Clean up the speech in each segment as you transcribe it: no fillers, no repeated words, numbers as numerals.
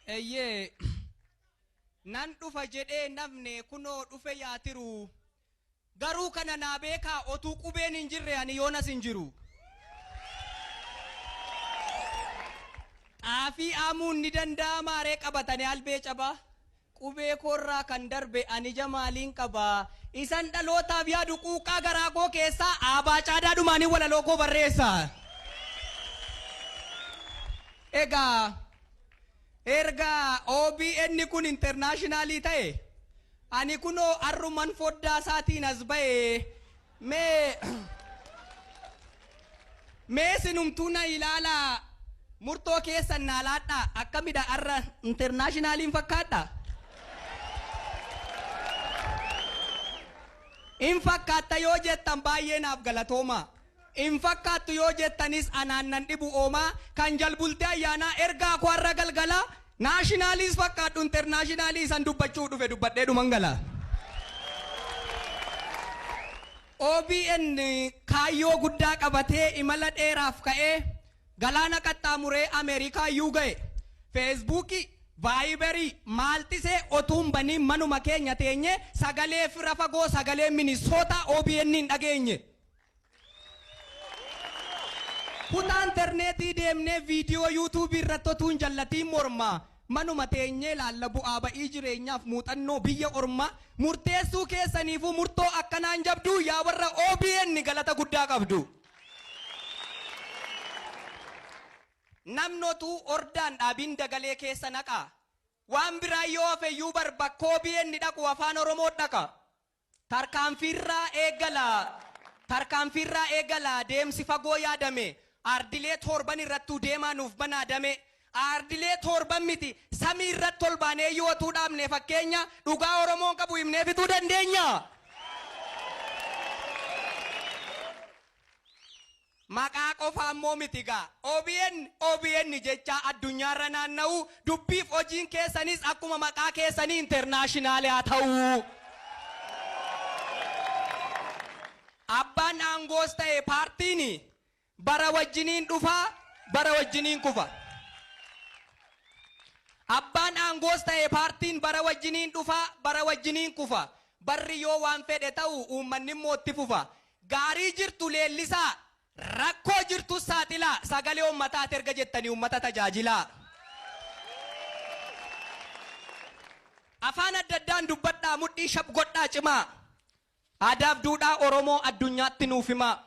Eeyyee, nan dhufa jedhee namne kunoo dhufe yaatiru. Garuu kana naa beekaa, otuu qubeen hin jirre ani yoonas hin jiru. Xaafii aamuun ni danda'amaa ree qabatanii albee cabaa? Qubee koorraa kan darbe ani ija maaliin qabaa? Isan dhalootaaf yaadu quuqqaa garaa koo keessaa aabaa caadaa dhumaanii walaloo koo barreessa. Egaa erga OBN kun internationalii ta'e, ani kunoo arruman foddaa isaatiin as ba'e. Mee sinumtuu na ilaalaa, murtoo keessan naa laadhaa. Akkamidha, arra internationaliin fakkaadha? In fakkaatta yoo jettan baay'ee naaf galatooma. In fakkaattu yoo jettanis anaan nan dhibu oomaa. Kan jalbultee ayyaanaa ergaa koo har'a galgala, nationaliis fakkaadhu internationalii, isan dubbachuu dhufe dubbadhee dhuman gala. OBN kaayyoo guddaa qabatee imala dheeraaf ka'ee galaana qaxxaamuree Ameerikaa iyyuu ga'e. Feesbuukii, Vaayibarii, maaltisee otuun baniin manuma keenya teenye sagalee fira fagoo, sagalee Minisootaa OBN hin dhageenye. Kutaa intarneetii deemnee viidiyoo yuutuubii irratti otuun jallatiin mormaa, manuma teenyee laalla bu'aa ba'ii jireenyaaf muuxannoo biyya ormaa. Murteessuu keessaniifuu murtoo akkanaan jabduu, yaa warra OBN galata guddaa qabdu. Namnotuu ordaan dhaabiin dagalee keessa naqaa. Waan biraa yoo hafeyyuu bar bakka OBN dhaqu afaan Oromoo dhaqa. Tarkaanfiirraa eegala. Tarkaanfiirraa eegala deemsi fagoo yaadame. Ardilee torban irrattuu deemaa nuuf banaadame. Ardilee torban miti, samii irratti ol baanee yoo otuu dhaabne fakkeenya dhugaa Oromoon qabu himnee fixuu dandeenya. Maqaa qofa ammoo miti gaa. OBN OBN jecha addunyaarra naanna'u, dubbiif hojiin keessanis akkuma maqaa keessanii international haa ta'u. Abbaan aangoos ta'e paartiin bara wajjiniin dhufaa, bara wajjiniin kufa. Abbaan aangoos ta'e paartiin bara wajjiniin dhufaa, bara wajjiniin kufa. Barri yoo waan fedhe ta'u uummanni immoo itti fufa. Gaarii jirtu leellisaa, rakkoo jirtus saaxilaa, sagalee uummataati erga jettanii uummata tajaajilaa. Afaan adda addaan dubbadhaa, mudhii shab godhaa cimaa. Aadaaf duudhaa Oromoo addunyaatti nuuf himaa.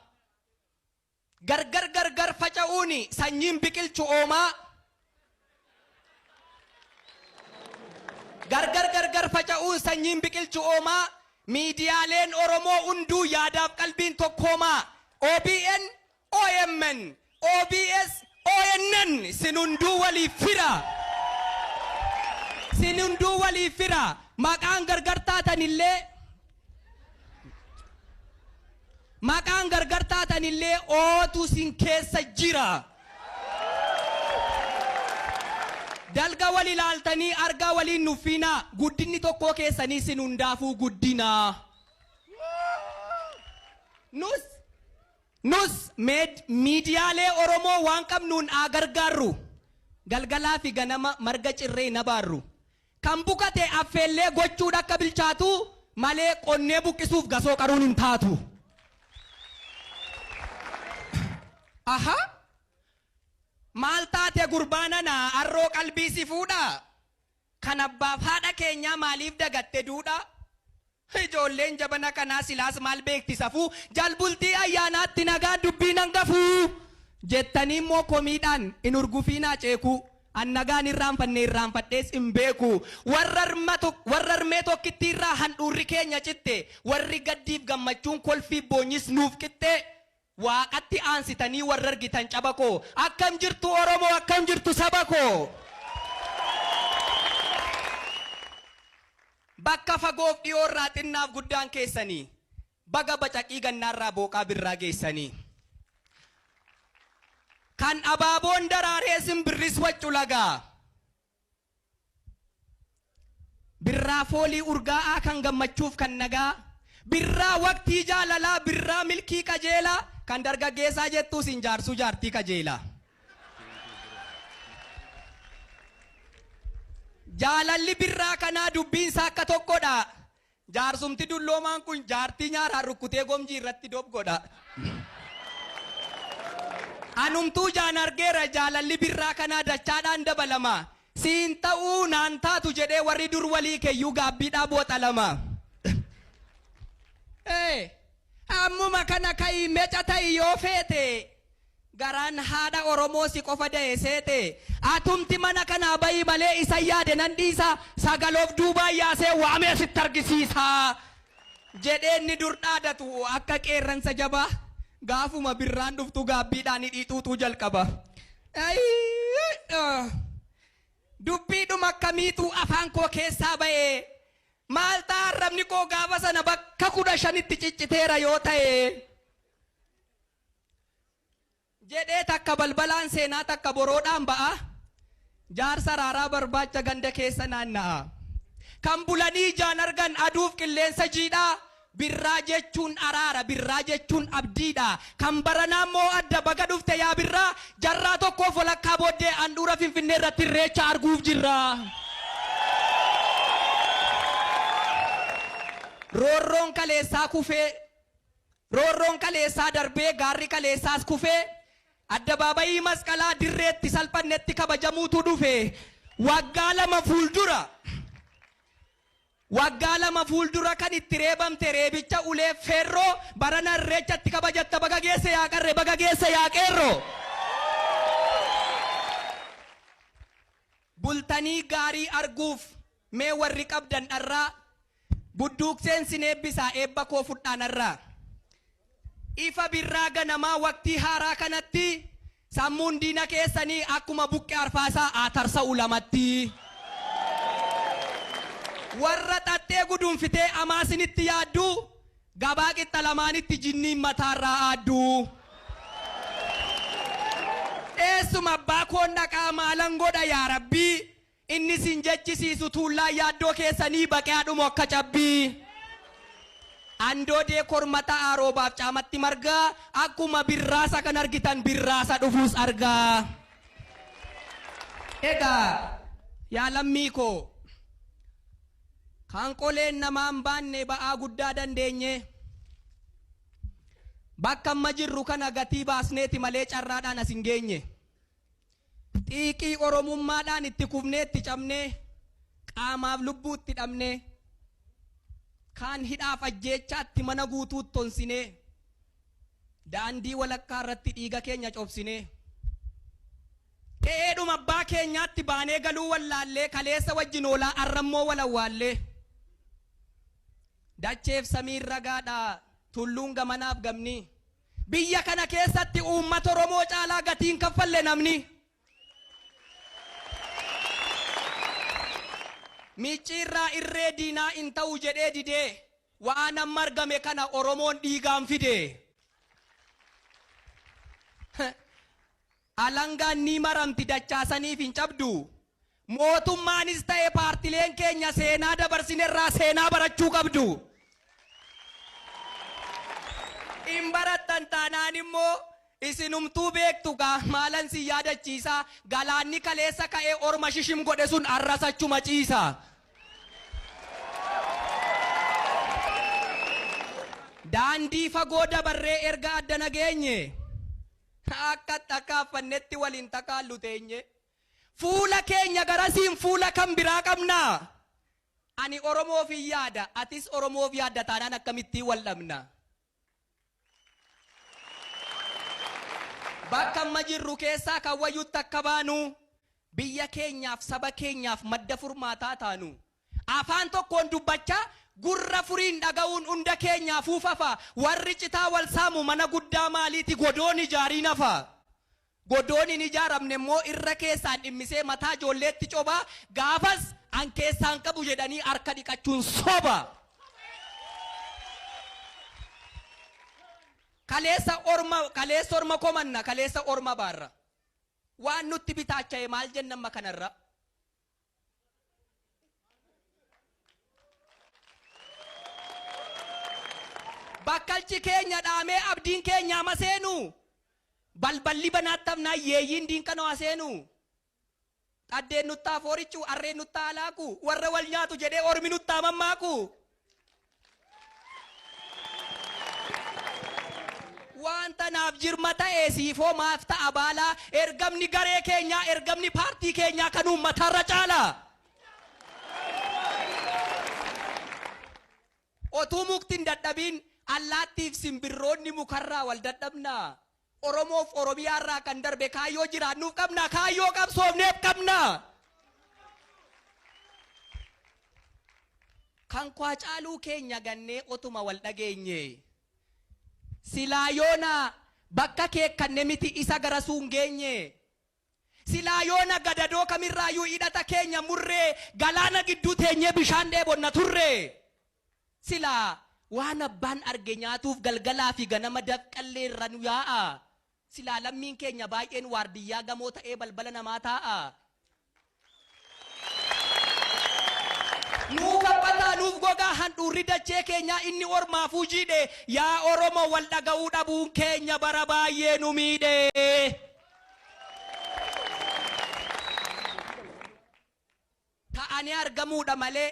Gargar gargar faca'uun sanyiin biqilchu oomaa. Gargar gargar faca'uun sanyiin biqilchu oomaa. Miidiyaaleen Oromoo hunduu yaadaaf qalbiin tokkoomaa. OBN, OMN, OBS, ONN sin hunduu waliif fira. Sin hunduu waliif fira. Maqaan gargar taatanillee, maqaan gargar taatanillee ootu sin keessa jira. Dalga wal ilaaltanii argaa waliin nuffiinaa, guddinni tokkoo keessanii sin hundaafuu guddinaa. Nus miidiyaalee Oromoo waan qabnuun haa gargaarru. Galgalaa fi ganama marga cirree hin abaarru. Kan bukate affeellee gochuudha akka bilchaatu malee qonnee buqqisuuf gasoo qaruun hin taatu. Aha! Maal taate gurbaanana, arroo qalbii si fuudhaa? Kan abbaaf haadha keenyaa maaliif dagatte duudhaa? Ijoolleen jabana kanaa silaas maal beekti safuu? Jalbultii ayyaanaatti nagaa dubbiin hangafuu? Jettanii immoo komiidhaan hin urgufiinaa ceekuu. An nagaan irraanfanne, irraanfadhees hin beeku. Warra harmee tokkittii irraa handhuurri keenya citte. Warri gaddiif gammachuun, kolfiif boonyis nuuf qixxee. Waaqatti aansitanii warra argitan caba koo. Akkam jirtu Oromoo, akkam jirtu saba koo? Bakka fagoof dhiyoorraa xinnaaf guddaan keessanii, baga bacaqii gannaarraa booqaa birraa geessanii. Kan abaaboon daraaree simbirris waccu lagaa. Birraa foolii urgaa'aa kan gammachuuf kan nagaa. Birraa waqtii jaalalaa, birraa milkii qajeelaa, kan dargaggeessaa jettuu sin jaarsuu jaartii kajeelaa. Jaalalli birraa kanaa dubbiinsa akka tokkodha. Jaarsumti dulloomaan kun jaartii nyaaraan rukkutee gomjii irratti dob godha. Anumtuu jaan argeera jaalalli birraa kanaa dachaadhaan dabalama. Siin ta'uu naan taatu jedhee warri dur walii keeyyuu gaabbiidhaa booxalama. Ammuma kana ka'ii meca ta'i yoo feete garaan haadha Oromoo si qofa da'e seete atumti mana kanaa bayi malee isa yaade nan dhiisa sagaloof duubaan yaasee waamee sitti argisiisa jedhee inni dur dhaadatu akka qeerransa jabaa gaafuma birraan dhuftu gaabbiidhaan hidhii jalqaba. Dubbiidhuma akkamiitu afaan koo keessaa ba'e maal ta'a arrabni koo gaafa sana bakka 15tti cicciteera yoo ta'e jedhee takka balbalaan seenaa takka boroodhaan ba'a jaarsa raaraa barbaacha ganda keessa naanna'a. Kan bulanii ijaan argan aduuf qilleensa jiidhaa birraa jechuun araara birraa jechuun abdiidha. Kan baranaa immoo adda baga dhufte yaa birraa jarraa tokkoof walakkaa booddee handhuura Finfinnee irratti irreecha arguuf jirra. Roorroon kaleessaa kufee roorroon kaleessaa darbee gaarri kaleessaas kufee addabaabayii masqalaa dirreetti salphannetti kabajamuutu dhufe waggaa 2 fuuldura. Waggaa 2 fuuldura kan itti reebamte reebicha ulee feerroo barana irreechatti kabajatta baga geesse yaa qarre baga geesse yaa qeerroo. Bultanii gaarii arguuf mee warri qabdan dharraa budduuqseen sin eebbisaa eebba koo fudhaanarraa. Ifa birraa ganamaa waqtii haaraa kanatti sammuun diina keessanii akkuma buqqee arfaasaa aatarsa'u lamatti. Warra xaxxee guduunfitee amaasinitti yaaddu gabaa qixxa lamaanitti jinniin mataarraa aaddu. Eessuma abbaa koon dhaqaa maalan godha yaa rabbii inni sin jechisiisu tuullaa yaaddoo keessanii baqee adhumu akka cabbii. Andoodee kormata aroobaaf caamatti margaa akkuma birraasa kan argitan birraasa dhufuus argaa. Egaa yaa lammii koo kan qoleen namaan baanne ba'aa guddaa dandeenye bakka amma jirru kana gatii baasneeti malee carraadhaan as hin geenye. Xiiqii Oromummaadhaan itti kufnee itti cabnee qaamaaf lubbuu itti dhabnee kaan hidhaaf ajjeechaatti mana guutuutti tonsinee daandii walakkaa irratti dhiiga keenya cobsinee qe'eedhuma abbaa keenyaatti baanee galuu wallaallee kaleessa wajjin oolaa arrammoo walawwaallee dacheef samiin ragaadhaa tulluun gamanaaf gamni biyya kana keessatti uummata Oromoo caalaa gatiin kaffalle namni. Micciirraa irree diinaa hin ta'u jedhee didee waan amma argame kana Oromoon dhiigaan fide. Alangaan ni maramti dachaasaniif hin cabdu. Mootummaanis ta'e paartileen keenya seenaa dabarsinerraa seenaa barachuu qabdu. Hin barattan taanaan immoo isinumtuu beektu gaa maalan si yaadachiisa galaanni kaleessa ka'ee orma shishim godhe sun arrasachuma ciisa. Daandii fagoo dabarree erga adda nageenye akka takkaaffannetti waliin takaallu teenye. Fuula keenya garasiin fuula kan biraa qabna. Ani Oromoof hin yaada atis Oromoof yaadda taanaan akkamittiin wal dhabna. Bakka amma jirru keessaa kan wayyutti akka baanu biyya keenyaaf saba keenyaaf madda furmaataa taanu. Afaan tokkoon dubbachaa gurra furiin dhaga'uun hunda keenyaaf ufafa. Warri citaa wal saamu mana guddaa maaliiti godoon ijaariin hafa. Godoon hin ijaaramne immoo irra keessaan dhimmisee mataa ijoolleetti cobaa gaafas an keessaan qabu jedhanii harka dhiqachuun soba. Kaleessa orma komanna kaleessa orma baarra. Waan nutti bitaacha'e maal jenna amma kanarra? Bakkalchi keenya dhaamee abdiin keenya ama seenu. Balballi banaatti hafnaa yeeyyiin diinqa nu seenu. Xaddeen nuttaa foorichu, arreen nuttaa alaaku, warra wal nyaatu jedhee ormi nuttaa mammaaku. Wanta naaf jirma ta'e siifoo maaf ta'a baalaa, ergamni garee keenyaa, ergamni paartii keenyaa kan uummatarra caala. Otuu mukti hin dadhabiin allaattiif simbirroonni mukarraa wal dadhabna. Oromoof Oromiyaarraa kan darbe kaayyoo jiraannuuf qabna, kaayyoo qabsoofneef qabna. Kan Haacaaluu keenya gannee otuma wal dhageenye. Silaa yoona bakka keekkanne miti isa gara suun geenye. Silaa yoona gadadoo kamirraayyuu hidhata keenya murree galaana gidduu teenyee bishaan dheebonna turre. Silaa waan abbaan arge nyaatuuf galgalaa fi ganama dafqallee irra nu yaa'a. Silaa lammiin keenya baay'een waardiyyaa gamoo ta'ee balbala namaa taa'a. Nuuf haphataa, nuuf gogaa handhuurri dachee keenyaa inni ormaafuu jiidhe. Yaa Oromoo, wal dhaga'uu dhabuun keenya bara baay'ee nu miidhe. Ta'anii argamuudha malee,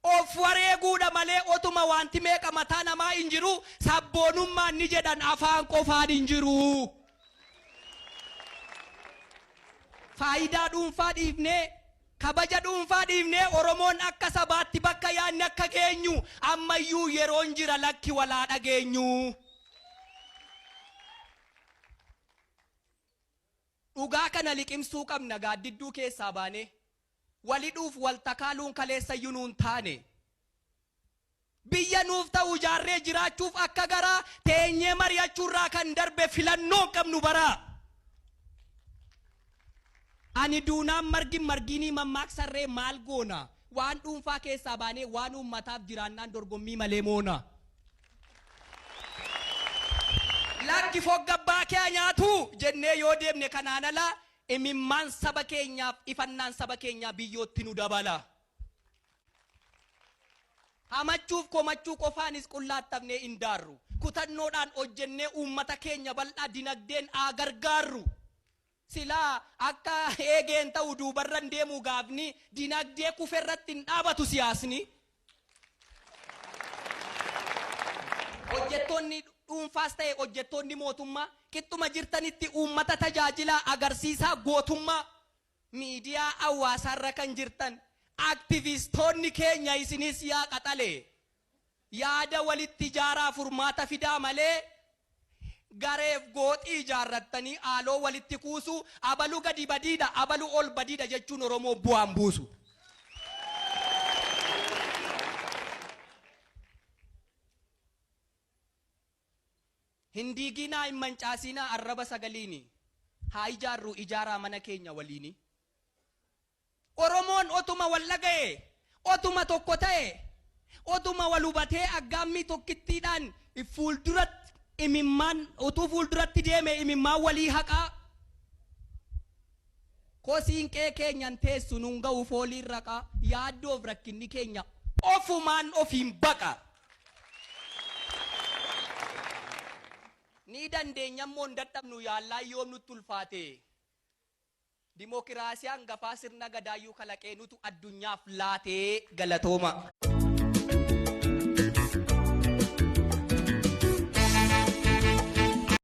of wareeguudha malee, otuma wanti meeqa mataa namaa hin jiru, sabboonummaan ni jedhan afaan qofaan hin jiru. Faayidaa dhuunfaa dhiifnee, kabaja dhuunfaa dhiifnee, Oromoon akka sabaatti bakka yaadni akka geenyu ammayyuu yeroon jira, lakki walaa dhageenyu. Dhugaa kana liqimsuu qabna gaaddidduu keessaa baanee. Walidhuuf wal takaaluun kaleessayyuu nuun taane. Biyya nuuf ta'u ijaarree jiraachuuf akka garaa teenyee mari'achuurraa kan darbe filannoo hin qabnu baraa. Ani duunaan margi margiinii mammaaksarree maal goona? Waan dhuunfaa keessaa baanee waan uummataaf jiraannaan dorgommii malee moona. Lakki foggabbaa kee nyaatu jennee yoo deemne kanaan ala imimmaan saba keenyaaf ifannaan saba keenyaa biyyootti nu dabala. Hamachuuf komachuu qofaanis qullaattafnee hin daarru. Kutannoodhaan hojjennee uummata keenya bal'aa dinagdeen haa gargaarru. Silaa akka eegeen ta'u duubarran deemuu gaafni dinagdee kuferratti hin dhaabatu siyaasni. Hojjettoonni dhuunfaas ta'e hojjettoonni mootummaa qixxuma jirtanitti uummata tajaajilaa agarsiisaa gootummaa. Miidiyaa hawaasaarra kan jirtan aktivistoonni keenya isinis yaa qaxale, yaada walitti ijaaraa furmaata fidaa malee gareef gooxii ijaarrattanii haaloo walitti kuusu, abalu gadi badiidha, abalu ol badiidha jechuun Oromoo bu'aan buusu. Hin diiginaa, hin mancaasinaa arraba sagaliini. Haa ijaarru, ijaaraa mana keenya waliini. Oromoon otuma wal dhaga'e, otuma tokko ta'e, otuma wal hubatee aggaammii tokkittiidhaan fuulduratti imimmaan utuu fuulduratti deeme imimmaan walii haqaa. Kosiin qe'ee keenyan teessu nun ga'u fooliin raqaa, yaaddoof rakkinni keenya ofumaan ofiin baqa. Ni dandeenya immoo hin dadhabnu yaallaa yoom nutti ulfaate. Dimookiraasii hangafaa sirna gadaayyuu kalaqee nutu addunyaaf laatee, galatooma.